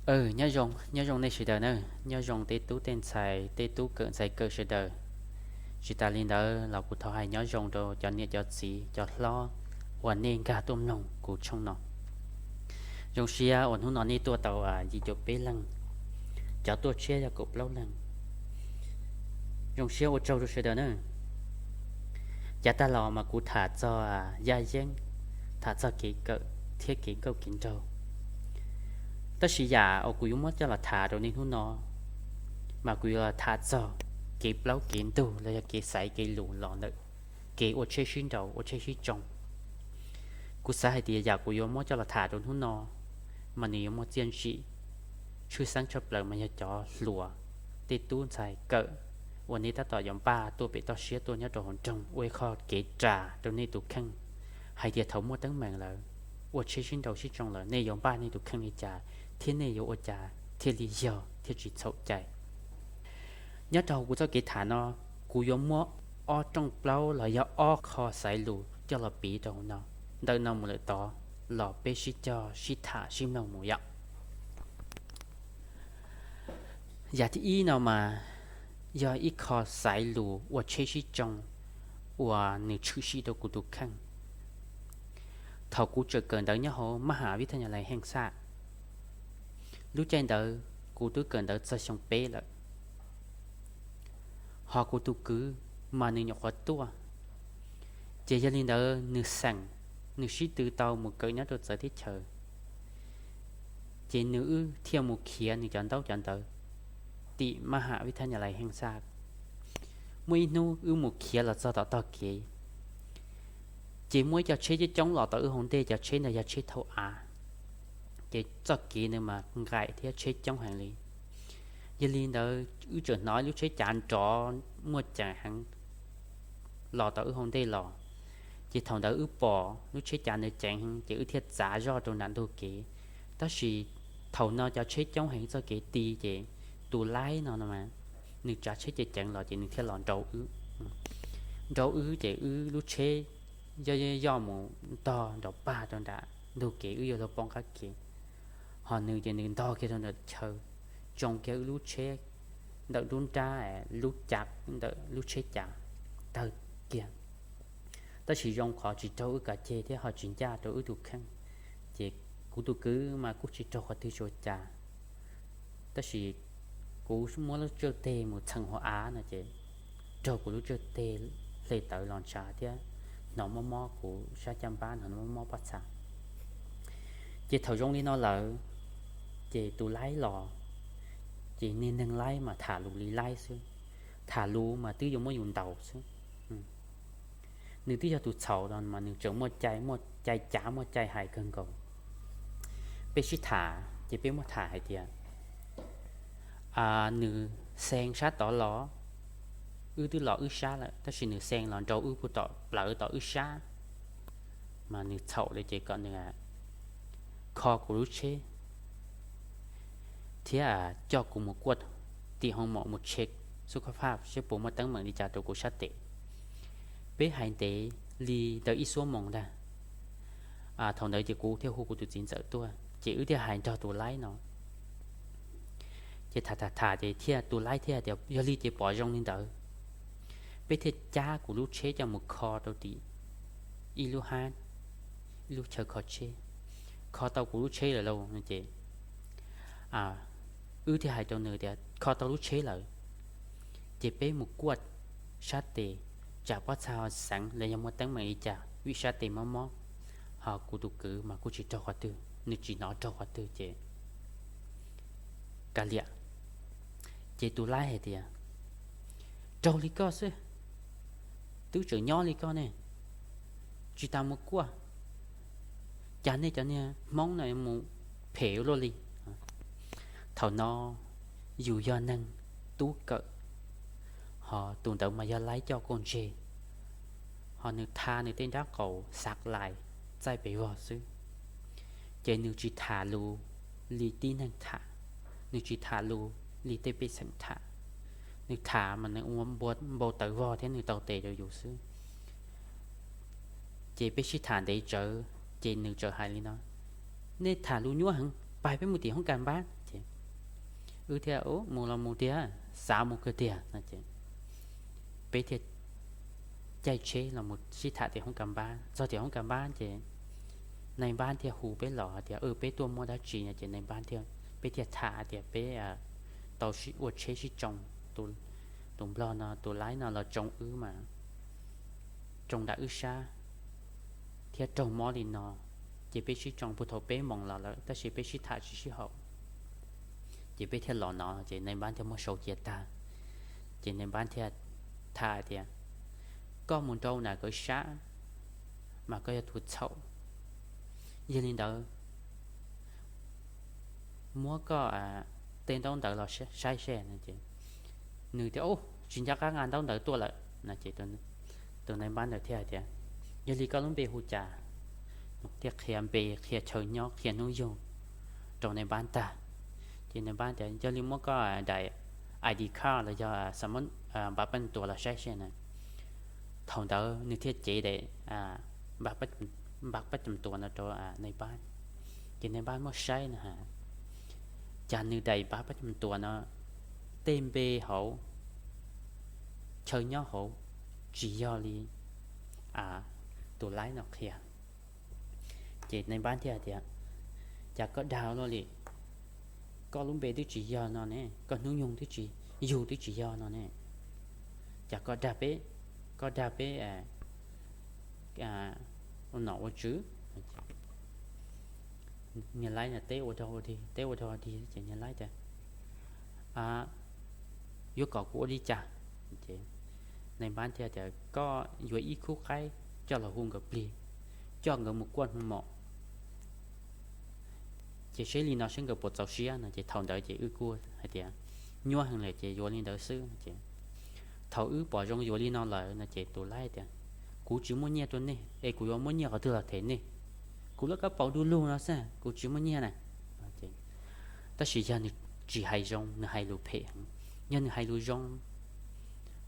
Aw, nyob zoo, nyob zoo nej sawv daws na, nyob zoo tej tub tej ntxhais, tej tub kawm ntxhais kawm sawv daws. Tsis tas li ntawd los kuv thov hais nyob zoo rau cov niam cov txiv cov hlob uas nej nkag tuaj mloog kuv tshooj no. Zoo siab uas hnub no nej tuaj tau yim caum peb leeg, cov tuaj tshiab yog kaum plaub leeg. Zoo siab ua tsaug rau sawv daws na. Cav tag los mas kuv tham txog yaj yeeb, tham txog kev kawm thiab kev nkauj kev nraug. Tab sis yam uas kuv yuav muab coj los tham rau nej hnub no mas kuv yuav los tham txog kev plaub kev ntug los yog kev xaiv kev lus los ntawm kev ua tsheb sib nraus ua tsheb sib tsoo. Kuv xav hais tias yam kuv yuav muab coj los tham rau hnub no mas nws yuav muaj txiaj ntsim tshwj xeeb tshaj plaws mas yog cov hluas, tej tub ntxhais kawm uas nej tab tom yuav npaj tuaj pem toj siab tuaj nyob rau hauv nroog ua ib qho kev ras rau nej tus kheej, hais tias thaum muaj teeb meem lawm, ua tsheb sib nraus sib tsoo lawm nej yuav npaj nej tus kheej li cas thiab nej yuav ua cas thiaj li yog thiaj tsis txhaum cai. Nyob rau hauv kuv txoj kev tham no, kuv yuav muab ob rooj plaub los yog ob qho xaiv lus coj los piv rau hauv no. Ntawm no mus lawm tod los peb sib cog sib tham sib mloog mus yom. Yam thib ib no mas yog ib qho xaiv lus ua tsheb sib tsoo uas nws tshwm sim rau kuv tus kheej. Thaum kuv tseem kawm ntawv nyob hauv maj has vib thaj nyas lais heej xaj, lub caij ntawd kuv twb kawm ntawv txog xyoo peb lawm, ho kuv tus kwv mas nws nyuam qhuav tuaj. Ces yog li ntawd nws xeem, nws sib tw tau mus kawm nyob rau txawv teb chaws, ces nws wb thiaj mus khiav nws cov ntaub cov ntawv tim maj has vib thaj nyas lais heej xaj. Muaj ib hnub wb mus khiav los txog tom tog kev, ces muaj ib co tsheb coob coob los tom wb hauv ntej, cov tsheb ntawd yog tsheb thauj av, ces txoj kev ntawd mas nqaim thiab tsheb coob heev li. Yog li ntawd wb tseem hnov lub tsheb cav nrov muaj ceem heev los tom wb hauv ntej los. Ces thaum ntawd wb pom lub tsheb cav ntawd ceev heev ces wb thiaj txav zoj rau nram ntug kev. Tab sis thaum no cov tsheb coob heev txoj kev ti ces tus laib no no mas nws tsav tsheb ceev ceev los ces nws thiaj los nrau wb. Nrau wb ces wb lub tsheb yoj yoj mus ntog nrov pag rau nram ntug kev, wb yuav luag poob qab kev. Ho nws ces nws ntog kiag rau nram chaw, tsoo kiag wb lub tsheb ntawm nruab nrab, lub cav ntawm lub tsheb cav tawg kiag. Tab sis zoo qhov tsis raug wb kav ceg thiab ho tsis ncaj rau wb tus kheej. Ces kuv tus kwv mas kuj tsis raug qhov twg tsuas cas, tab sis kuv muab lub tswj teg mus txheem hauv av no ces raug kuv lub tswj teg hle tawv los ntshav thiab hnov mob mob kuv sab caj npab, hnov mob mob pob txha. Ces thaum zoo li no lawm, ces tus laib los, ces niag neeg laib mas tham lus li laib xwb, tham lus mas twb yuav muab yus ntaus xwb. Nws twb yog tus txhaum los mas nws tseem muaj cai, muaj cai cav, muaj cai hais kawg nkaus. Peb sib tham ces peb muab tham hais tias nws xee sab tod los, wb twb los wb sab lawm tab sis nws xee los nrau wb puag tom plawv tom wb sab, mas nws txhaum li ces kom nws kho kuv lub tsheb thiab coj kuv mus kuaj tim hoo mom mus check xub kab phaj seb puas muaj teeb meem li cas rau kuv sab tes. Peb hais ntev li ntawm ib xuab moos ntag. Thaum ntawd ces kuv thiaj hu kuv tus txiv ntxawm tuaj ces wb thiaj hais nrog tus laib no. Ces tham tham tham ces thiaj tus laib thiaj tias yog li ces pom zoo li ntawd, peb thiaj cab kuv lub tsheb coj mus kho rau tim ib lub hab, ib lub chaw kho tsheb. Kho tau kuv lub tsheb lawm lauj no ces wb thiaj hais rau nws tias kho tau lub tsheb lawm ces peb mus kuaj sab tes, tsam pob txha ho xeev los yog muaj teeb meem li cas vim sab tes mob mob. Ho kuv tus kwv mas kuj tsis raug qhov twg, nws tsis hnov raug qhov twg ces kav liam. Ces tus laib hais tias raug li koj xwb, twb tseem nyob li koj ne, tsis tas mus kuaj, cas nej cov niag Hmoob no mus phem ua luaj li. Thaum no yus yog neeg tub kawm, ho tus ntawd mas yog laib coj kuj ntseg, ho nws tha nws tej nrab qaum xav lais txaij pes vog xwb, ces nws tsis tham lus li tib neeg tham, nws tsis tham lus li tej pej xeem tham. Nws tham mas nws ua npau taws vog thiab nws taw tes rau yus xwb. Ces peb sib tham ntev tsawv, ces nws txawm hais li no, nej tham lus nyuaj heev, pais peb mus tim hoob kas npab. Wb thiaj mus los mus tiag, xav mus kawg tiag no ces peb thiaj caij tsheb los mus sib tham tias hoob kas npab. Txog tias hoob kas npab ces nai npab thiaj hu peb los hais tias peb tuaj muaj dab tsi no ces nai npab, peb thiaj tham tias peb tau ua tsheb sib tsoo, tus nplog no, tus laib no los tsoo wb mas tsoo nram wb sab thiab raug mob li no, ces peb sib tsoo puag thaum peb moos los lawm tab sis peb sib tham tsis sib haum. Ces peb thiaj los no ces nai npab thiaj muab sau cia tag. Ces nai npab thiaj tham tias koj mus nrau nram kawv sab mas koj yog tus txhaum. Yog li ntawd muab koj tej ntaub ntawv los saib seb no ces nws tias tsis nco qab nqa ntaub ntawv tuaj lawm no ces tus nai npab ntawd thiaj hais tias yog li koj lub npe hu cas? Thiaj qhia npe, qhia chaw nyob, qhia hnub yug rau nai npab tag. Ces nai npab tias yog li muab koj daim ID card los yog npav paj tuas los saib seb na. Thaum ntawd nws thiaj cev daim npav paj tuas no rau nai npab. Ces nai npab muab saib no ha, cas nws daim npav paj tuas no tej npe hauv, chaw nyob hauv tsis yog li tus laib no qhia. Ces nai npab thiaj tias cas koj dag luaj li, koj lub npe twb tsis yog no ne, koj hnub nyoog twb tsis, yug twb tsis yog no ne, cas koj dag peb, koj dag peb ua nom ua tswv. Niag laib teb ua dog ua dig, teb ua dog ua dig ces niag laib tias yuav kom kuv ua li cas? Nai npab thiaj tias koj yuav ib khub qaib coj los hu nkawd plig, coj nkawd mus kuaj hmoo mom, ces seb li no seb nkawd puas txaus siab no. Ces thaum ntawd ces wb kuj hais tias nyuaj heev lawm ces yuav li ntawd xwb no ces thaum wb pom zoo yuav li no lawm no ces tus laib tias kuv tsis muaj nyiaj rau nej es kuv yuav muab nyiaj qhov twg los them nej? Kuv lub kab paus du lug no xwb kuv tsis muaj nyiaj na. Tab sis yog nws tsis hais zoo, nws hais lus phem heev. Yog nws hais lus zoo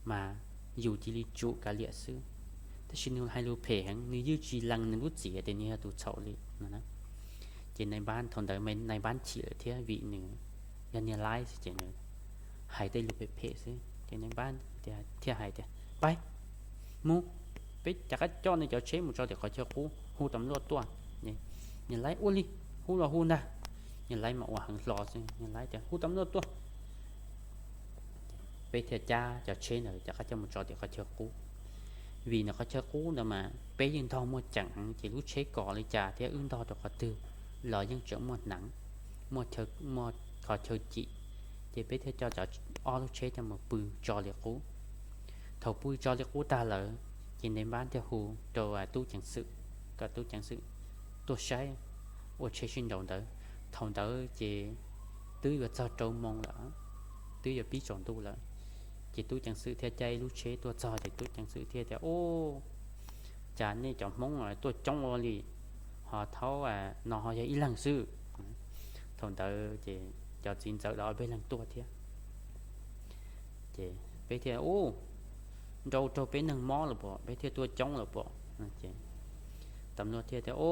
mas yus cia li tsum kav liam xwb, tab sis nws hais lus phem heev, nws yeej tsis lees nws lub txim tias nws yog tus txhaum li no. Ces nai npab thaum ntawd nai npab chim lawm thiab vim nws yog niag laib xwb ces nws hais tej lus phem phem xwb ces nai npab thiaj hais tias pab mus, peb rov qab coj nej cov tsheb mus tso tim qhov chaw qub, hu tas luaj tuaj. Niag laib ua li, hu los hu ntag. Niag laib mas ua heev hlo xwb, niag laib tias hu tas luaj tuaj. Peb thiaj cab cov tsheb ntawd rov qab coj mus tso tim qhov chaw qub. Vim nws qhov chaw qub ntawd mas peb yeej ntog muaj ceem heev ces lub tsheb kos li cas thiab wb ntog rau qhov twg los yeej tseem muaj hneev, muaj qhov chaw cim. Ces peb thiaj coj cov ob lub tsheb coj mus pw tso li qub. Thaum pw tso li qub tag lawm ces nai npab thiaj hu rau tub ceev xwm kom tub ceev xwm tuaj saib ua tsheb sib nraus ntawd. Thaum ntawd ces twb yuav txog rau moo lawm, twb yuav pib tsaus ntuj lawm. Ces tub ceev xwm thiaj caij lub tsheb tuaj txog ces tub ceev xwm thiaj tias u, cas nej cov Hmoob tuaj coob ua li, ho thaum no ho yog ib leeg xwb. Thaum ntawd ces cov txiv ntxawm los ob peb leeg tuaj thiab. Ces peb thiaj u, nrau raug peb neeg mob lawm pom, peb thiaj tuaj coob lawm pom. Tam luaj thiaj tias u,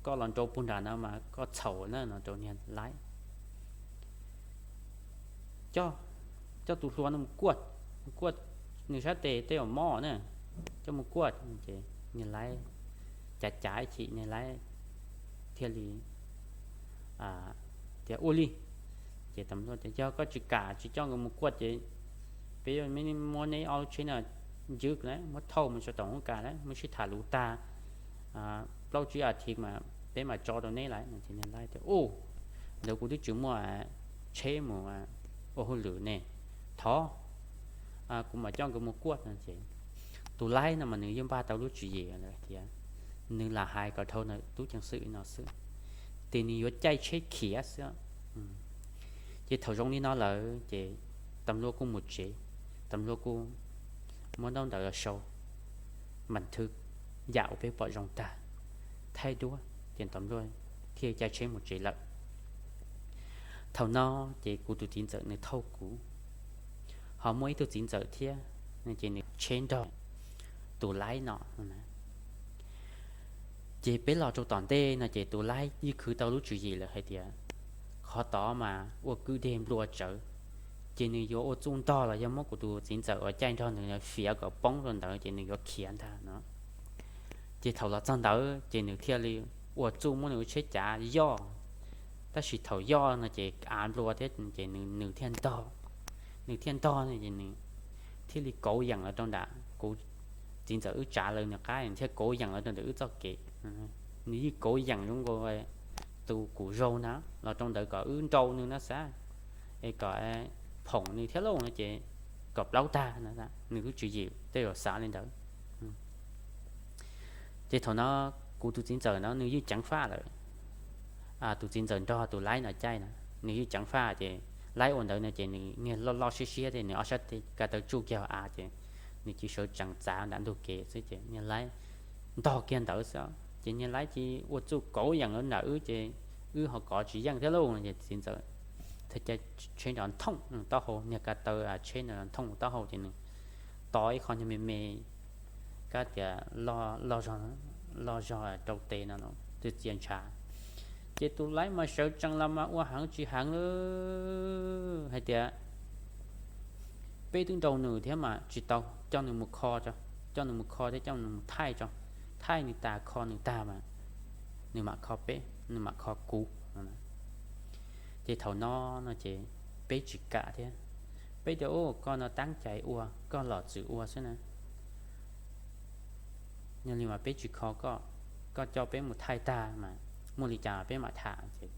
koj los nrau puag nram no mas koj txhaum na no rau niag laib. Coj, coj tus hluas no mus kuaj, mus kuaj nws sab tes tej uas mob na, coj mus kuaj. Ces niag laib cav cav ib chim niag laib thiaj li tias ua li. Ces tam luaj tias yog koj tsis kam tsis coj nkawd mus kuaj ces peb muab neb ob lub tsheb no ncwb lawm, muab thauj mus tso tom hoob kas lawm, muab sib tham lus tag plaub tsib as thiv mas peb mam tso rau neb lawm no. Ces niag laib tias u, ntawd kuv twb tsis muaj tsheb mus ua hauj lwm ne, thov kuv mam coj nkawd mus kuaj no. Ces tus laib no mas nws yeej npaj tau lub tswv yim lawm tias nws lam hais kom dhau ntawm tub ceev xwm no xwb, ces nws yuav caij tsheb khiav xwb. Ces thaum zoo li no lawm ces tam luaj kuj mus tsev, tam luaj kuj muab ntaub ntawv los sau npas thwv yam uas peb pom zoo tag, thaij duab ces tam luaj thiaj caij tsheb mus tsev lawm. Thaum no ces kuv tus txiv ntxawm nws thauj kuv, ho muaj ib tug txiv ntxawm thiab, ces nws tsheb nrog tus laib no. Ces peb los rau tom ntej no ces tus laib yeej khwv tau lub tswv yim lawm hais tias qhov tod mas ua kwj deg nplua tsawv, ces nws yuav ua txuj ntog los yog muab kuv tus txiv ntxawm uas caij nrog nws fiav kom poob rau ntawd ces nws yuav khiav ntag no. Ces thaum los txog ntawd ces nws thiaj li ua txuj muab nws tsheb cav yoj, tab sis thaum yoj no ces av nplua thiab ces nws thiaj ntog, nws thiaj ntog no ces nws thiaj li kauv yeem los rau nram kuv txiv ntxawm wb tsav lawv nws qab, nws thiaj kauv yeem los rau ntawm wb txoj kev. Nws yeej kauv yeem zoo nkaus tus kuv zaug na los rau ntawd kom wb nrau nws no xav, es kom phoom nws thiab lauj no ces kom plaub tag no, nws twb tsis yim tej zaum xav li ntawd. Ces thaum no kuv tus txiv ntxawm no nws yeej ceev faj lawm, tus txiv ntxawm nrog tus laib no caij na, nws yeej ceev faj ces laib ua ntawd no ces nws niag loj loj siab siab thiab nws ob sab ko taw tsuj kiag hauv av ces nws cia sawv tsees txav nram ntug kev xwb ces niag laib ntog kiag ntawd xwb ces niag laib cia ua txuj kauv yeem los nram wb ces wb ho kov tsis yeej thiab lauj no ces txiv ntxawm thiaj caij tsheb nrov thooj taub hau, niag ko taw tsheb nrov thooj taub hau ces nws to ib qho nyuag me me, kab tias loj zog rau tes no txia ntshav. Ces tus laib mas sawv tsees los mas ua heev tsis heev li hais tias peb twb nrau nws thiab mas tsis tau, coj nws mus kho, coj nws mus kho thiab coj nws mus thaij tso, thaij nws tas kho nws tag mas nws mam kho peb, nws mam kho kuv. Ces thaum no no ces peb tsis kam thiab, peb tias u koj no tab cai ua, koj los txwm ua xwb na, yog li mas peb tsis kho koj, koj coj peb mus thaij tag mas muaj li cas peb mam tham. Ces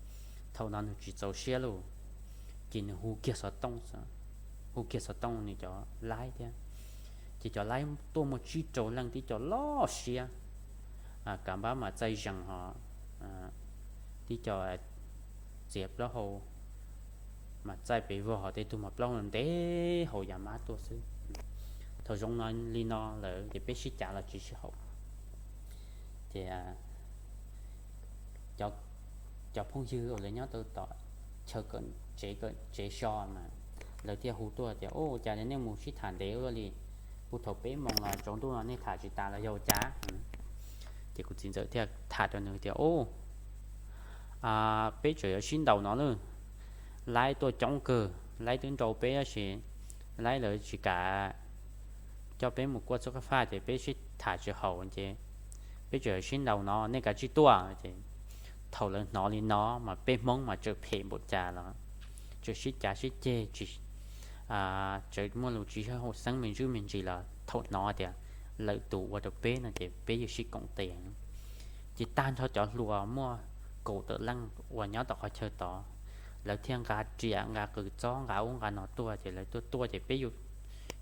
thaum no nws tsis txaus siab lauj, ces nws hu kiag xov tooj, hu kiag xov tooj nws cov laib thiab, ces cov laib tuaj muaj tsib rau leej tib co loj siab, kav npab mas txaij zees ho tib co txiav plaub hau mas txaij pes vog ho tej tug mas plaub hau ntev haus yam mab tuaj xwb. Thaum zoo no li no lawm ces peb sib cav los tsis sib haum. Ces cov phooj ywg uas lawv nyob tau tom chaw tsev so mas lawv thiaj hu tuaj tias u cas nej mus sib tham ntev ua luaj li, puag thaum peb moos los tsaus ntuj no nej tham tsis tas los yog ua cas? Ces kuv txiv ntxawm thiaj tham rau nws tias u peb tseem yuav sib ntaus no lawm, laib tuaj coob kawg, laib twb nrau peb tab sis laib lawv tsis kam coj peb mus kuaj txuj qab faj ces peb sib tham tsis haum ces peb tseem yuav sib ntaus no nej kav tsij tuaj. Ces thaum lawv hnov li no mas peb Hmoob mas tseem phem npaum cas los tseem sib cav sib ceg tsis, tseem muaj lus tsis sib haum xeeb me ntsis me ntsis los thaum hnov tias lawm tus ua rau peb no ces peb yeej sib koom tes. Ces tag nrho cov hluas muaj kaum tawm leej uas nyob tom qhov chaw tod, lawv thiaj nqa riam nqa qws txob nqa ub nqa no tuaj ces lawv tuaj tuaj ces peb yuav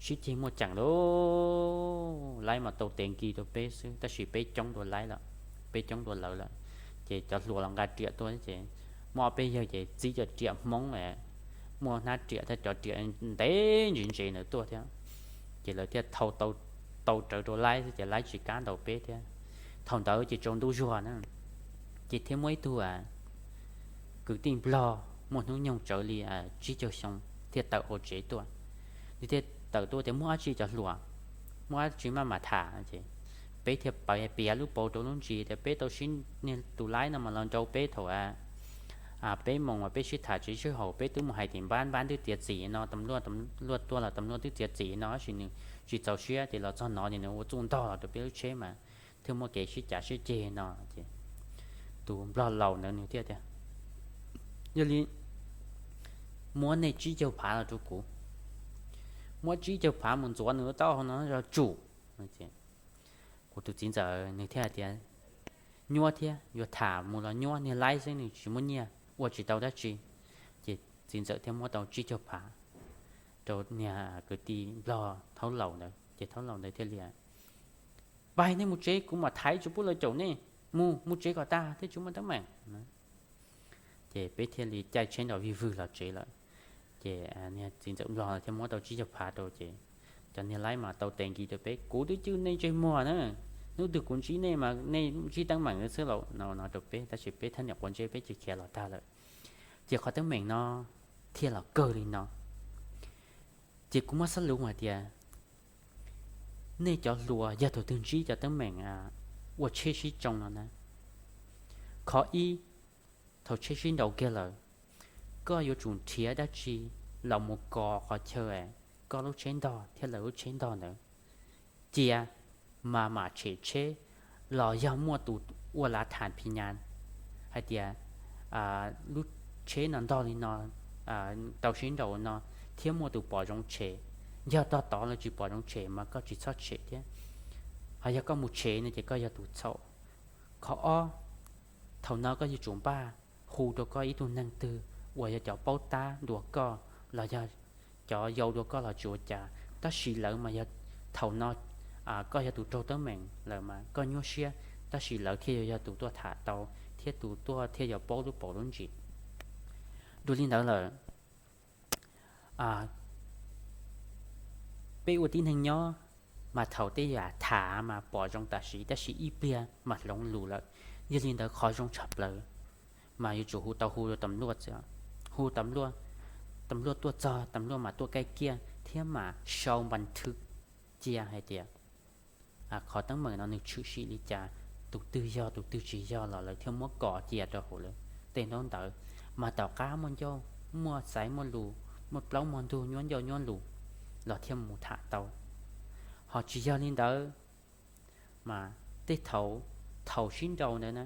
sib ceg muaj ceem lauj, laib mas tau tes nkis rau peb xwb tab sis peb coob dua laib lawm, peb coob dua lawv lawm. Ces cov hluas los nqa riam tuaj ces muaj ob peb yawg ces txib cov riam Hmoob, muaj hnab riam thiab cov riam ntev ntse ntse ntawd tuaj thiab. Ces lawv thiaj thau tau rawv rau laib xwb ces laib tsis kam ntaus peb thiab. Thaum ntawd ces tsaus ntuj zuag na, ces thiaj muaj ib tug kwv tij Nplog muaj hnub nyoog tsawg li tsib caug xyoo thiaj tawm hauv tsev tuaj. Nws thiaj tawm tuaj tias muaj dab tsi cov hluas, muaj dab tsi maj mam tham ces peb thiaj piav lub paus rau lub ntsis tias peb tau sib, niag tus laib no mas los nrau peb thaum peb moos uas peb sib tham tsis sib haum, peb twb mus hais tim npab, npab twb txiav txim no, luaj tuaj los tam luaj twb txiav txim no tab sis nws tsis txaus siab ces los txog no ces nws ua txuj ntog los rau peb lub tsheb mas thiaj muaj kev sib cav sib ceg no. Ces tus Nplog laus ntawd nws thiaj tias yog li muab nej tsib caug phav los rau kuv, muab tsib caug phav mus ntxuav nws lub taub hau no zog tsum. Kuv tus txiv ntxawm nws thiaj hais tias nyuab thiab, yuav tham mus los nyuab, niag laib xwb nws tsis muaj nyiaj ua tsis tau dab tsi. Ces txiv ntxawm thiaj muab tau tsib caug phav rau niag kwv tij Nplog thaub laus ntawd ces thaub laus ntawd thiaj li pais nej mus tsev, kuv mam thaiv tsis pub lawv caum nej, mus mus tsev kom tag thiaj tsis muaj teeb meem. Ces peb thiaj li caij tsheb nrov vij vwg los tsev lawm. Ces niag txiv ntxawm Nplog thiaj muab tau tsib caug phav rau ces cov niag laib mas tau tes nkis rau peb, kuv twb cwj nej ntsej muag na, hnub twg kuv ntsib nej mas nej ntsib teeb meem xwb lauj no no rau peb tab sis peb thab niam quav ntsej peb cia khiav los tag lawm. Ces qhov teeb meem no thiaj los kawg li no. Ces kuv muab xab lus hais tias nej cov hluas yog thaum twg ntsib cov teeb meem ua tsheb sib tsoo no na, qhov ib, thaum tsheb sib ntaus kiag lawm, koj yuav tsum nrhiav dab tsi los mus kos qhov chaw koj lub tsheb ntog thiab lawv lub tsheb ntog ntawd cia, mas mam tshem tsheb, los yog muaj tus ua lav tham phi nyas hais tias lub tsheb no ntog li no, tau sib nraus no, thiab muaj tus pom zoo tshem. Yog tog tod lawv tsis pom zoo tshem mas koj tsis txhob tshem thiab. Ho yog koj mus tshem no ces koj yog tus txhaum. Qhov ob, thaum no koj yuav tsum npaj hu rau koj ib tug neeg twg uas yog cov paub tab dua koj los yog cov yau dua koj los tsis ua cas, tab sis lawv mas yog thaum no koj yog tus raug teeb meem lawm mas koj nyuaj siab, tab sis lawv thiaj yuav yog tus tuaj tham tau thiab tus tuaj thiaj yuav paub lub paus lub ntsis. Dua li ntawd lawm, peb ua tib neeg nyob mas thaum tej yam tham mas pom zoo tam sim tab sis ib pliag mas hloov lus lawm. Yog li ntawd qhov zoo tshaj plaws mas yuav tsum hu tau hu rau tam luaj, hu tam luaj, tam luaj tuaj txog tam luaj mam tuaj kaij kiaj thiab mam sau npas thwm cia hais tias qhov teeb meem no nws tshwm sim li cas, tus twg yog tus twg tsis yog los lawv thiaj muab kos cia rau hauv lawv tej ntaub ntawv, mas tom qab muaj ncauj muaj xaiv muaj lus, muaj plaub muaj ntug nyuab ncauj nyuab lus los thiaj mus tham tau. Ho tsis yog li ntawd mas tej thaum, thaum sib nraus ntawd na,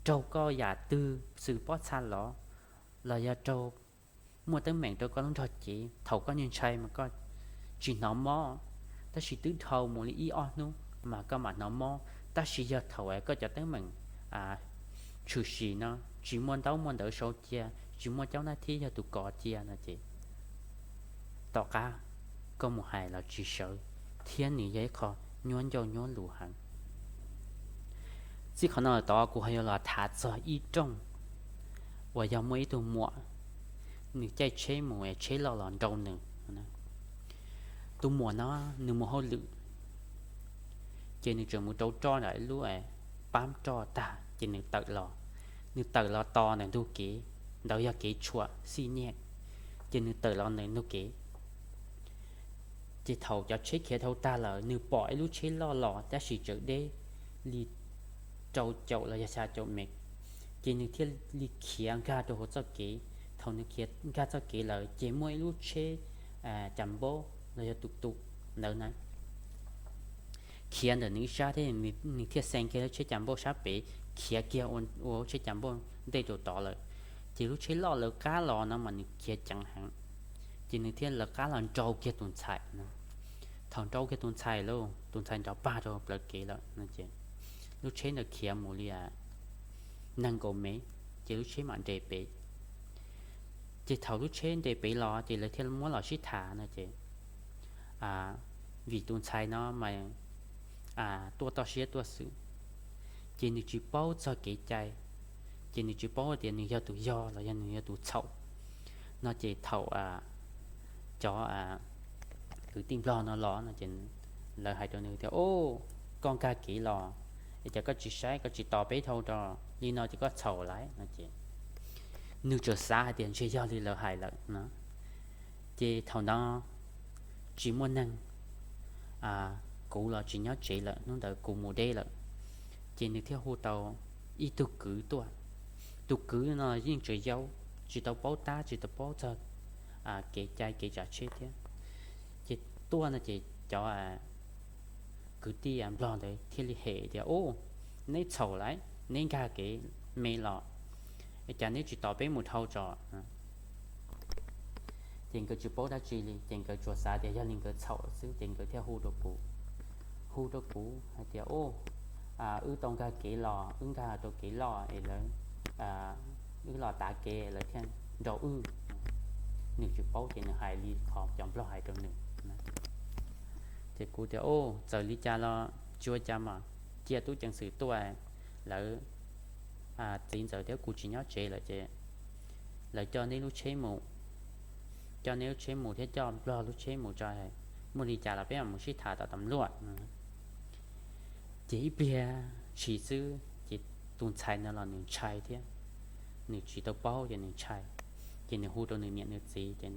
raug koj yam twg xwm pob txha los, los yog raug muaj teeb meem rau koj lub nrog cev, thaum koj nyuag ntshai mas koj tsis hnov mob, tab sis twb dhau mus li ib ob hnub mas koj mam hnov mob. Tab sis yog thaum koj cov teeb meem tshwm sim no tsis muaj ntaub muaj ntawv sau cia, tsis muaj caub nab thib yog tus kos cia no ces tom qab koj mus hais los tsis sawv, thiab nws yog ib qho nyuab ncauj nyuab lus heev. Txij qhov no tod kuv ho yuav los tham txog ib rooj uas yog muaj ib tug muam, nws caij tsheb mus es tsheb loj los nrau nws. Tus muam no nws mus hauj lwm, ces nws tseem mus rau roj ntawm ib lub pab roj tag ces nws tawm los. Nws tawm los tos ntawm ntug kev, ntawd yog kev tshuam xij nyiaj, ces nws tawm los ntawm ntug kev. Ces thaum cov tsheb khiav dhau tag lawm nws pom ib lub tsheb loj los tab sis tseem deb li rau caum los yog xya caum mev, ces nws thiaj li khiav nkag rau hauv txoj kev. Thaum nws khiav nkag txoj kev lawm ces muaj ib lub tsheb cas npaub los yog tus tus ntawd na khiav ntawm nws ib sab thiab, nws thiaj xee kiag lub tsheb cas npaub sab pem, khiav kiag ua lub tsheb cas npaub ntej rau tod lawm. Ces lub tsheb loj lawv qab los no mas nws khiav ceev heev, ces nws thiaj lawv qab los nrau kiag tus ntxhais no. Thaum nrau kiag tus ntxhais lawm, tus ntxhais nrov pag rau plawv kev lawm no ces lub tsheb ntawd khiav mus li nees nkaum mev, ces lub tsheb mam nres pem. Ces thaum lub tsheb nres pem los ces lawv thiaj muab los sib tham no ces vim tus ntxhais no mas tuaj toj siab tuaj xwm, ces nws tsis paub txog kev cai, ces nws tsis paub tias nws yog tus yog los yog nws yog tus txhaum no ces thaum cov kwv tij nplog no los no ces lawv hais rau nws tias, Au, koj nkag kev los es cas koj tsis saib, koj tsis tos peb dhau rau li no ces koj txhaum lawm no ces nws txawm xav hais tias ntshe yog li lawv hais lawm no. Ces thaum no tsis muaj neeg, kuv los tsis nyob tsev lawm, hnub ntawd kuv mus deb lawm, ces nws thiaj hu tau ib tug kwv tuaj. Tus kwv no yeej tseem yau, tsis tau paub tab tsis tau paub txog kev cai kev tsav tsheb thiab. Ces tuaj no ces cov kwv tij nplog ntawd thiaj li hem tias, Au, neb txhaum lawm, neb nkag kev me los, cas neb tsis tos peb mus dhau tso? Ces nkawd tsis paub dab tsi li, ces nkawd tsuas xav tias yog li nkawd txhaum xwb ces nkawd thiaj hu rau kuv, hu rau kuv hais tias, Au, wb tau nkag kev los, wb nkag rau kev loj es lawv, wb los tav kev lawv thiaj nrau wb. Nws tsis paub ces nws hais li qhov cov nplog hais rau nws. Ces kuv tias, Au, txawm li cas los tsis ua cas mas, cia tub ceev xwm tuaj, lawv txiv ntxawm thiab kuv tsis nyob tsev lawm ces lawv coj neb lub tsheb mus, coj neb lub tsheb mus thiab coj nplog lub tsheb mus tso, muaj li cas los peb mam mus sib tham tom tam luaj. Ces ib pliag ntshis xwb ces tus ntxhais no los nws ntshai thiab, nws tsis tau paub ces nws ntshai, ces nws hu rau nws niam nws txiv ces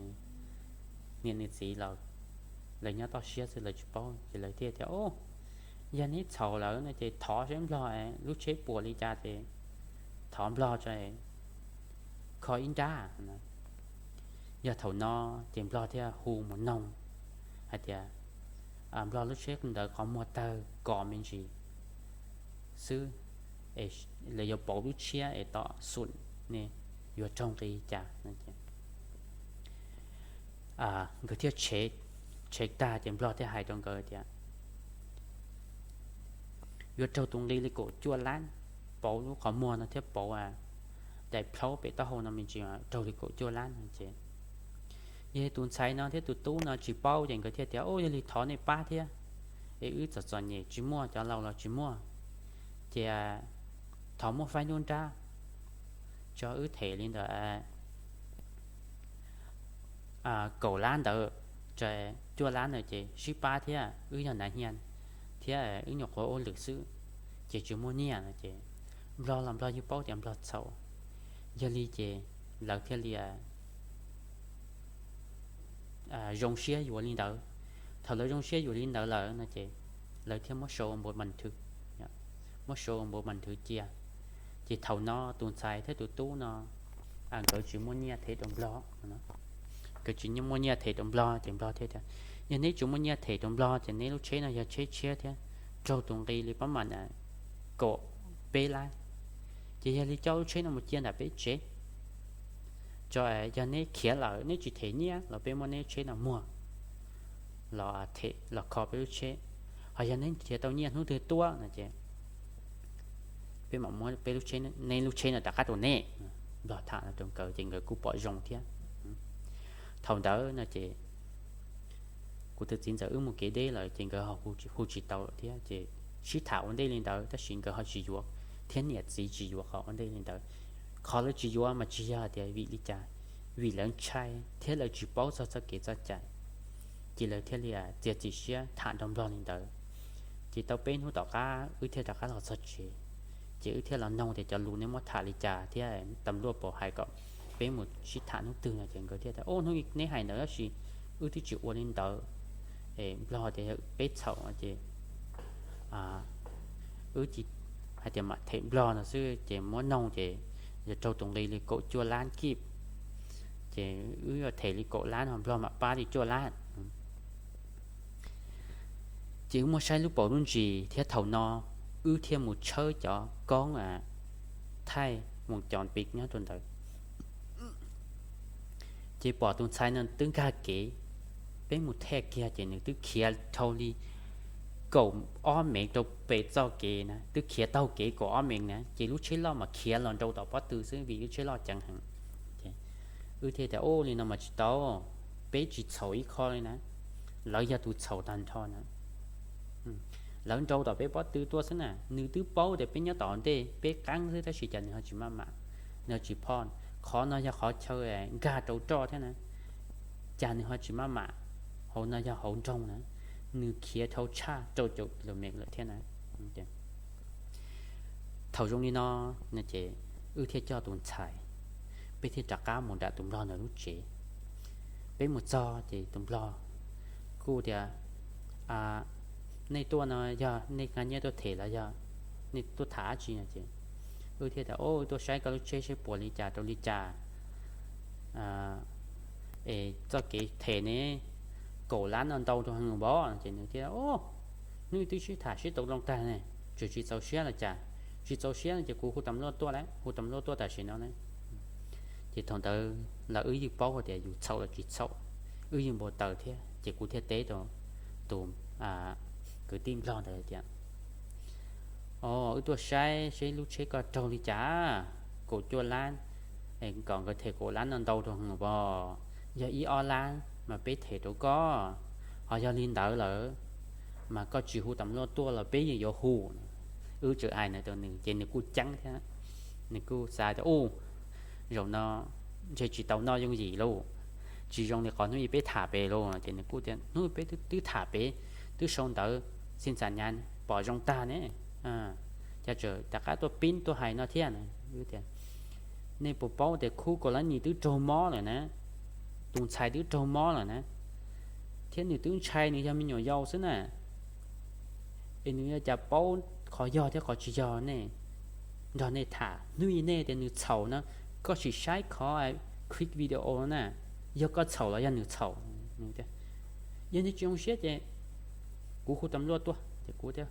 niam nws txiv los lawv nyob toj siab xwb lawv tsis paub ces lawv thiaj tias, Au, yog neb txhaum lawm no ces thov seb nplog lub tsheb puas li cas ces thov nplog tso kho ib nrab. Yog thaum no ces Nplog thiaj hu mus noog hais tias, Nplog, lub tsheb ntawd qhov muag tawg kom me ntsis xwb, lawv yuav pauv lub tshiab es tom xum ne, yuav raug nqi cas? Nkawd thiaj tshev tag ces Nplog thiaj hais rau nkawd tias, yuav raug tus nqi li kaum cuaj lab, pauv lub qhov muag no thiab pauv daim plhaub pem taub hau no me ntsis raug li kaum cuaj lab no ces, yog tus ntxhais no thiab tus tub no tsis paub ces nkawd thiaj tias, u, yog li thov nej pab thiab, es wb txom txom nyem tsis muaj, cov laus los tsis muaj, ces thov muab faib nruab nrab tso, wb them li ntawd kaum lab ntawd, cuaj lab ntawd ces sib pab thiab, wb yog nav hia thiab wb nyuam qhuav ua lwm xwb, ces tsis muaj nyiaj no ces Nplog los Nplog yeej paub tias Nplog txhaum, yog li ces lawv thiaj li zoo siab yuav li ntawd. Thaum lawv zoo siab yuav li ntawd lawm no ces lawv thiaj muab sau ua npau mas thwv, muab sau ua npau mas thwv cia. Ces thaum no tus ntxhais thiab tus tub no nkawd tsis muaj nyiaj them rau Nplog, nkawd tsis muaj nyiaj them rau Nplog ces Nplog thiaj tias, yog neb tsis muaj nyiaj them rau Nplog ces neb lub tsheb no yog tsheb tshiab thiab raug tus nqi li pab mam kaum peb lab, ces yog li coj lub tsheb no mus cia ntawm peb tsev tso, yog neb khiav lawm neb tsis them nyiaj los peb muab neb lub tsheb no muag los them los kho peb lub tsheb, ho yog neb nrhiav tau nyiaj hnub twg tuaj no ces peb mam muab peb lub tsheb, neb lub tsheb no rov qab rau neb. Nplog tham no rau nkawd ces nkawd kuj pom zoo thiab. Thaum ntawd no ces kuv tus txiv ntxawm wb mus kev deb lawm ces nkawd ho hu tsis tau lawm thiab ces sib tham ua ntej li ntawd tab sis nkawd ho tsis yuav, thiab niam txiv tsis yuav qhov ua ntej li ntawd. Qhov lawv tsis yuav mas tsis yog tias vim li cas, vim lawv ntshai thiab lawv tsis paub txog txoj kev txoj cai, ces lawv thiaj li txiav txim siab tham nrog Nplog li ntawd. Ces tau peb hnub tom qab wb thiaj rov qab los txog tsev, ces wb thiaj los noog tias cov lus neb muab tham li cas thiab tas luaj puas hais kom peb mus sib tham hnub twg no ces nkawd thiaj tias, u, hnub neb hais ntawd tab sis wb twb tsis ua li ntawd, Nplog tias peb txhaum ces wb hais tias mam them Nplog no xwb ces muab noog ces yog raug tus nqi li kaum cuaj lab kib, ces wb yuav them li kaum lab no Nplog mam pab li cuaj lab. Ces wb muab saib lub paus lub ntsis thiab thaum no wb thiaj mus tshawb cov koob thaij mus cov pis nyob rau ntawd, ces pom tus ntxhais no twb nkag kev, peb mus thaj kiag ces nws twb khiav dhau li kaum ob mev rau pem txoj kev na, twb khiav taug kev kaum ob mev na ces lub tsheb loj mas khiav los nrau tom pob tw xwb vim lub tsheb loj ceev heev. Wb thiaj tias, u, li no mas tsis tau, peb tsis txhaum ib qho li na, lawv yog tus txhaum tag nrho na. Lawv nrau tom peb pob tw tuaj xwb na, nws twb paub tias peb nyob tom ntej peb qeeb xwb tab sis cas nws ho tsis maj mam, nws ho tsis phoj. Qhov no yog qhov chaw nkag rau roj thiab na, cas nws ho tsis maj mam, hauv no yog hauv nroog na, nws khiav dhau tshaj rau caum kilomev lawm thiab na. Thaum zoo li no ces wb thiaj coj tus ntxhais, peb thiaj rov qab mus nram tus nplog ntawd lub tsev. Peb mus txog ces tus nplog kuj tias, nej tuaj no yog nej nqa nyiaj tuaj them los yog nej tuaj tham dab tsi no ces wb thiaj tias, wb tuaj saib koj lub tsheb seb puas li cas rau li cas es txoj kev them ne, kaum lab no ntau rau heev vov no ces nws thiaj, hnub twb sib tham sib tau loo tag ne, tseem tsis txaus siab los cas? Tsis txaus siab no ces kuv hu tas luaj tuaj lawm, hu tas luaj tuaj tam sim no na. Ces thaum ntawd los wb yeej paub hais tias yus txhaum los tsis txhaum, wb yeej npau taws thiab ces kuv thiaj teb rau tus kwv tij nplog ntawd tias, o, wb tuaj saib seb lub tsheb koj raug li cas, kaum cuaj lab, kom nkawd them kaum lab no ntau rau heev vov, yog ib ob lab mas peb them rau koj, ho yog li ntawd lawm mas koj tsis hu tas luaj tuaj los peb yeej yuav hu. Wb tseem hais no rau nws ces nws kuj ceeb thiab, nws kuj xav tias, u, zaum no ntshe tsis tau noj yooj yim lauj, tsis zoo li qhov hnub ib peb tham pem lauj. Ces nws kuj tias, hnub ib peb twb tham pem, twb sau ntawv xin xas nyas pom zoo tag ne, cas tseem rov qab tuaj pib tuaj hais no thiab. Nej puas paub tias khub kaus lab nis twb raug mob lawm na, tus ntxhais twb raug mob lawm na, thiab nws twb ntshai nws yog me nyuam yaus xwb na, es nws yuav cas paub qhov yog thiab qhov tsis yog ne? Nrog nej tham, hnub ib nej tias nws txhaum no, koj sim saib qhov clip video na, yog koj txhaum los yog nws txhaum? Yog nws tsis zoo siab ces kuv hu tam luaj tuaj ces kuv thiaj,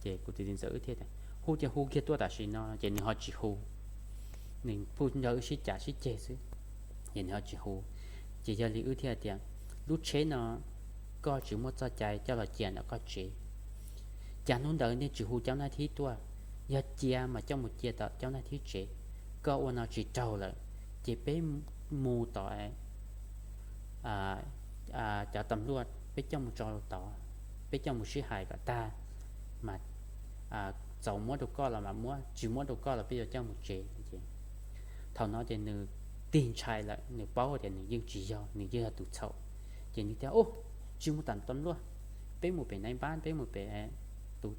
ces kuv tus txiv ntxawm wb thiaj tias, hu ces hu kiag tuaj tam sim no. Ces nws ho tsis hu, nws pheej nrog wb sib cav sib ceg xwb, ces nws ho tsis hu. Ces yog li wb thiaj tias, lub tsheb no koj tsis muaj txoj cai coj los cia ntawm koj tsev. Cas hnub ntawd nej tsis hu cov nab thib tuaj? Yog cia mas coj mus cia tom cov nab thib tsev. Koj ua no tsis raug lawm, ces peb mus tom cov tam luaj, peb coj mus tso tod, peb coj mus sib hais kom tag, mas txaus muab rau koj los mas muab, tsis muab rau koj los peb yuav coj mus tsev. Thaum no ces nws tig ntshai lawm, nws paub tias nws yeej tsis yog, nws yeej yog tus txhaum. Ces nws tias, u, tsis mus tom tam luaj, peb mus pem nais npab, peb mus pem tus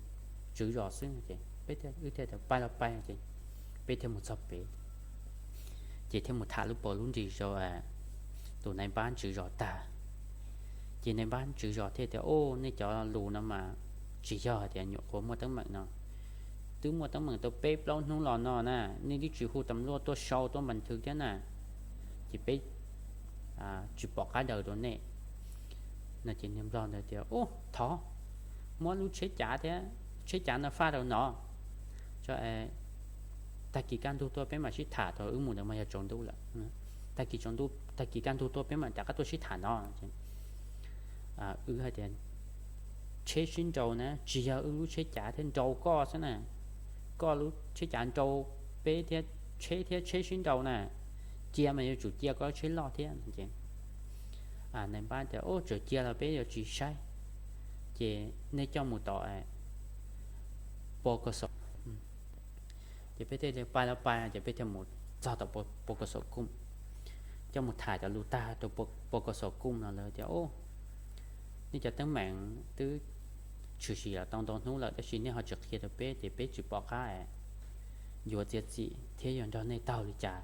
tswv zos xwb. Ces peb thiaj, wb thiaj tias pais los pais. Ces peb thiaj mus txog pem, ces thiaj mus tham lub paus lub nrig rau tus nais npab tswv zos tag. Ces nais npab tswv zos thiaj tias, u, nej cov lus no mas tsis yog hais tias nyuam qhuav muaj teeb meem no, twb muaj teeb meem tau peb plaub hnub los no na, nej twb tsis hu tam luaj tuaj sau tuaj npas nthwv thiab na, ces peb tsis pom qab daws rau nej. No ces niag nplog ntawd tias, u, thov muab lub tsheb cav thiab, tsheb cav no faj rau no, tag kis kaj ntug tuaj peb mam sib tham. Thaum wb mus ntawd mas yog tsaus ntuj lawm, tag kis, tag kis kaj ntug tuaj peb mam rov qab tuaj sib tham no. Wb hais tias, tsheb sib nraus na, tsis yog wb lub tsheb cav thiab nraus koj xwb na, koj lub tsheb cav nraus peb thiab, tsheb thiab tsheb sib nraus na, cia mas yuav tsum cia koj tsheb loj thiab. Ces nais npab tias, u, txawm cia los peb yuav tsis saib, ces nej coj mus tom pos kos xos. Ces peb thiaj li pais los pais, ces peb thiaj mus txog tom pos kos xos kuj, coj mus tham cov lus tag rau pos kos xos kuj no lawv tias, u, nej cov teeb meem twb tshwm sim los tau ntau hnub lawm tab sis nej ho tsis qhia rau peb ces peb tsis pom qab yuav txiav txim thiab yuav nrog nej taug li cas,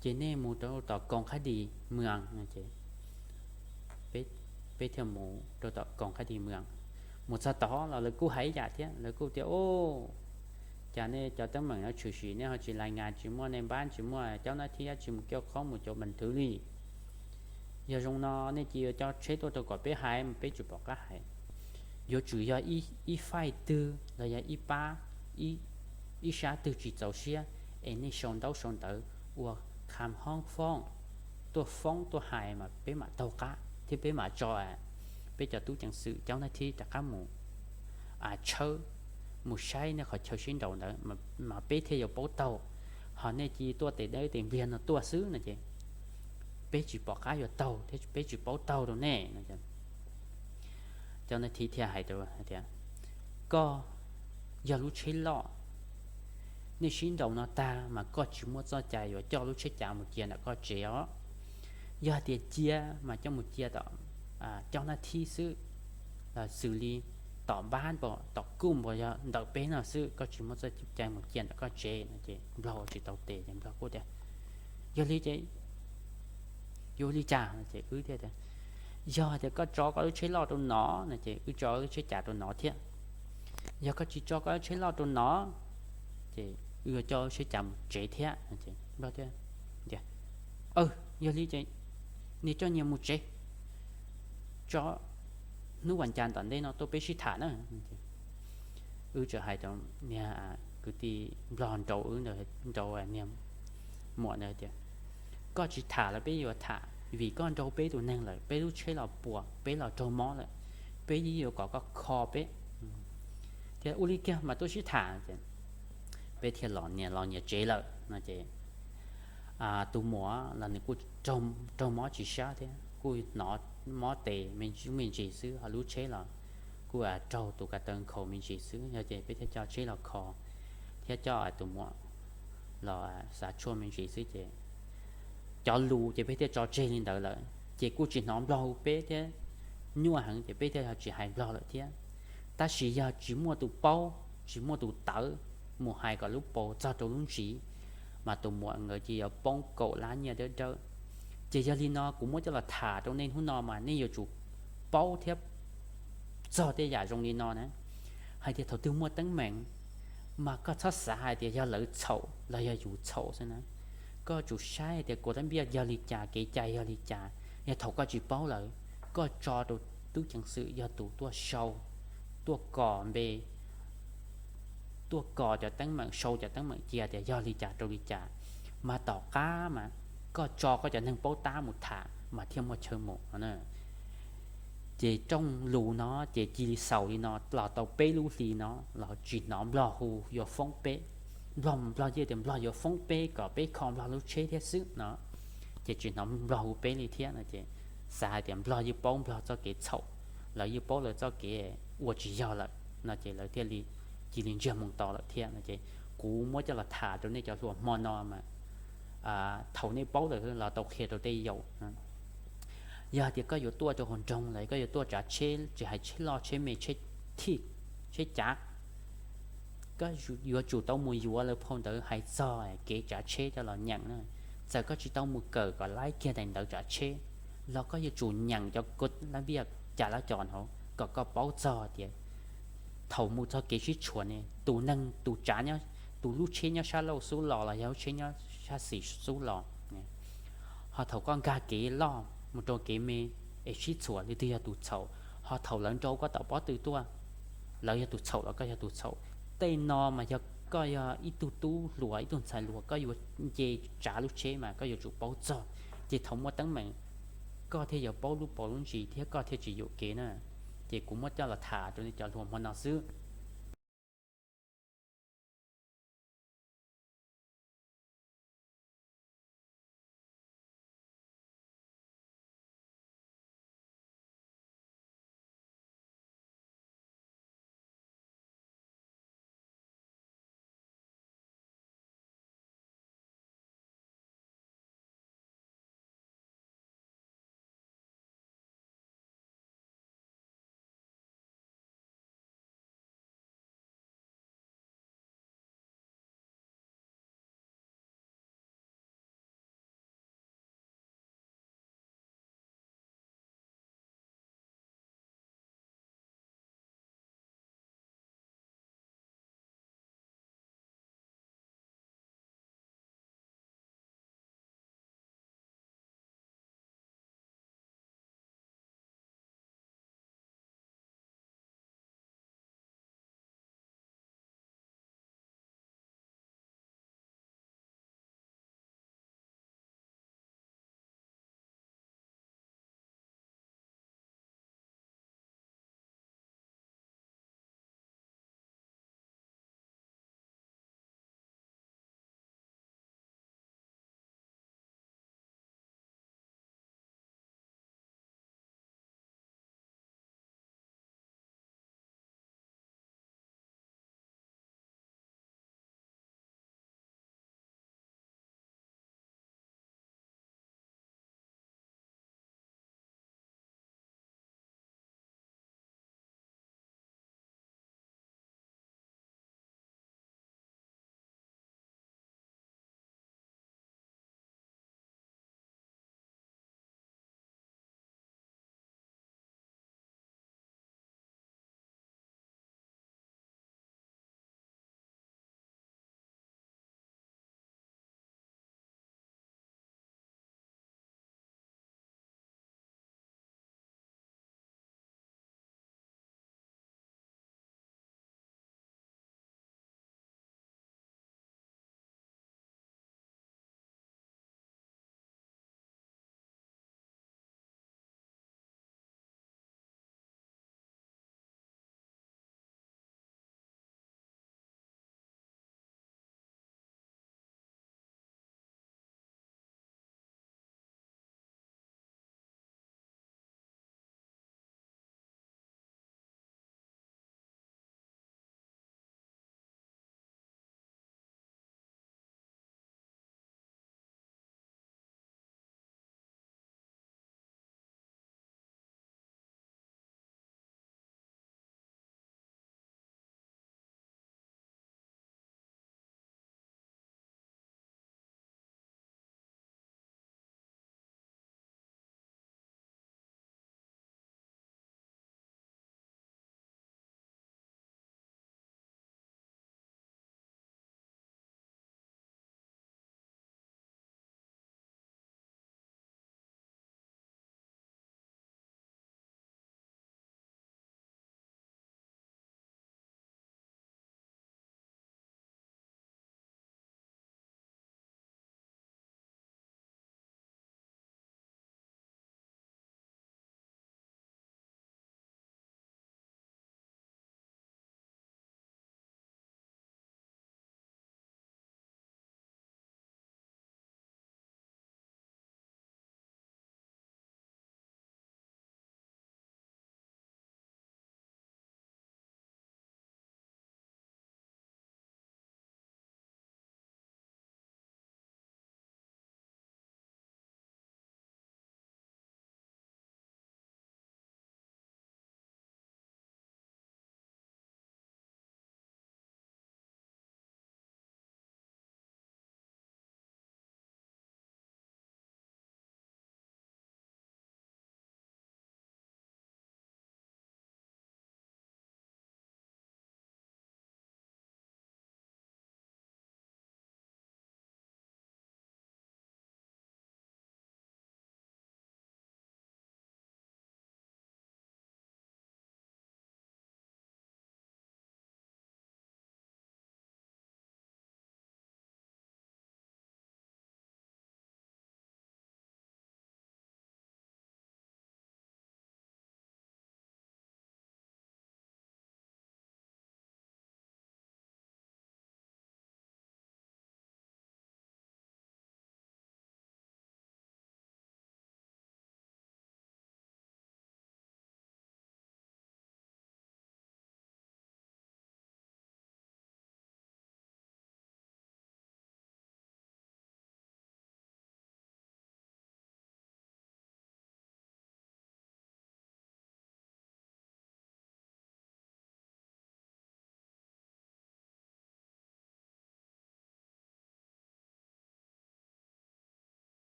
ces nej mus rau tom koos qhab dis mws. Ces peb thiaj mus rau tom koos qhab dis mws. Mus txog tod los lawv kuj hais ib yam thiab, lawv kuj tias, u, cas nej cov teeb meem no tshwm sim nej ho tsis lais ngas, tsis muaj nais npab, tsis muaj cov nab thib, tsis mus koj qhov mus cov npas nthwv li. Yog zoo no nej cia li coj tsheb tuaj rau kom peb hais mas peb tsis pom qab hais. Yuav tsum yog ib faij twg los yog ib pab, ib sab twg tsis txaus siab es nej sau ntaub sau ntawv ua kham hoob foob tuaj foob tuaj hais mas peb mam taug qab thiab peb mam tso peb cov tub ceev xwm cov nab thib rov qab mus tshawb, mus saib nej qhov chaw sib nraus ntawd mas peb thiaj yuav paub taug. Ho nej cia li tuaj tes dawb tes npliag no tuaj xwb no ces peb tsis pom qab yuav taug thiab peb tsis paub taug rau nej. Cov nab thib thiaj hais rau tias, koj yog lub tsheb loj, nej sib nraus no tag mas koj tsis muaj txoj cai yuav coj lub tsheb cav mus cia ntawm koj tsev os. Yog hais tias cia mas coj mus cia tom cov nab thib xwb, los xws li tom npab npo tom kuj npo yog ntawm peb no xwb, koj tsis muaj txoj cai mus cia ntawm koj tsev no. Ces nplog ua tsis tau tes ces nplog kuj tias, yog li ces yuav li cas? Ces wb thiaj tias, yog tias koj tso koj lub tsheb loj rau no no ces wb tso lub tsheb cav rau no thiab. Yog koj tsis tso koj lub tsheb loj rau no ces wb yuav coj lub tsheb cav mus tsev thiab. Ces nplog thiaj tias, yog li ces niag coj nyias mus tsev, tso hnub vas cas tom ntej no tuaj peb sib tham na. Wb txawm hais rau niag kwv tij nplog nraud, wb nraud niag muam ntawd tias, koj tsis tham los peb yuav tham, vim koj nraug peb tus neeg lawm, peb lub tsheb los puas, peb los raug mob lawm, peb yeej yuav kom koj kho peb thiab. Ua li kiag mas tuaj sib tham. Peb thiaj los nyias los nyias tsev lawm no ces tus muam los nws kuj raug mob tsis sab thiab, kuj hnov mob tes me ntsis xwb, ho lub tsheb los kuj raug tus ka taw nkhaus me ntsis xwb. Yog ces peb thiaj coj tsheb los kho thiab coj tus muam los xav tshuaj me ntsis xwb ces cov lus ces peb thiaj tso tseg li ntawd lawm, ces kuj tsis hnov nplog hu peb thiab, nyuaj heev ces peb thiaj yog tsis hais nplog lawm thiab. Tab sis yog tsis muaj tus paub, tsis muaj tus tawv mus hais kom lub paus txog rau lub ntsis, mas tus muam nkawd ces yuav poob kaum lab nyiaj dawb dawb. Ces yog li no kuv muab coj los tham rau nej hnub no mas nej yuav tsum paub thiab txog tej yam zoo li no na, hais tias thaum twg muaj teeb meem mas koj txhob xav hais tias yog lawv txhaum los yog yus txhaum xwb na. koj tsum saib tias kuv tab npiaj yog li cas, kev cai yog li cas. Yog thaum koj tsis paub lawm, koj tso rau tub ceev xwm yog tus tuaj sau, tuaj kos npe, tuaj kos cov teeb meem, sau cov teeb meem cia tias yog li cas rau li cas, mas tom qab mas koj tso koj cov neeg paub tab mus tham mas thiaj muaj chaw mus no. Ces rooj lus no ces cia li xaus li no los tau peb lub hli no los tsis hnov Nplog hu yuav foob peb. Nplog, Nplog yeej tias Nplog yuav foob peb kom peb kho Nplog lub tsheb thiab xwb no. Ces tsis hnov Nplog hu peb li thiab no ces xav hais tias Nplog yeej paub Nplog txoj kev txhaum, lawv yeej paub lawv txoj kev ua tsis yog lawm no ces lawv thiaj li cia li ntsiag moo to lawm thiab no ces kuv muab coj los tham rau nej cov hluas hmo no mas thaum nej paub lawm los tau qhia rau tej yaum. Yog tias koj yuav tuaj rau hauv nroog los koj yuav tuaj tsav tsheb, tsis hais tsheb loj tsheb me, tsheb thij, tsheb cav, koj yuav tsum tau mus yuav lawv phau ntawv hais txog kev tsav tsheb coj los nyeem na. Txawm koj tsis tau mus kawm kom laib kiag daim ntawv tsav tsheb los koj yuav tsum nyeem cov kod lab viaj cas lab cos no kom koj paub txog tias thaum mus txog kev sib tshuam ne, tus neeg, tus tsav, tus lub tsheb nyob sab laug xub los los yog lub tsheb nyob sab xis xub los, ho thaum koj nkag kev loj mus rau kev me es sib txhuam leej twg yog tus txhaum, ho thaum lawv nrau koj tom pob tw tuaj, lawv yog tus txhaum los koj yog tus txhaum. Tej no mas yog koj yog ib tug tub hluas, ib tug ntxhais hluas, koj yuav nce tsav lub tsheb mas koj yuav tsum paub txog, ces thaum muaj teeb meem koj thiaj yuav paub lub paus lub ntsis thiab koj thiaj tsis yuam kev na. Ces kuv muab coj los tham rau nej cov hluas hmo no xwb.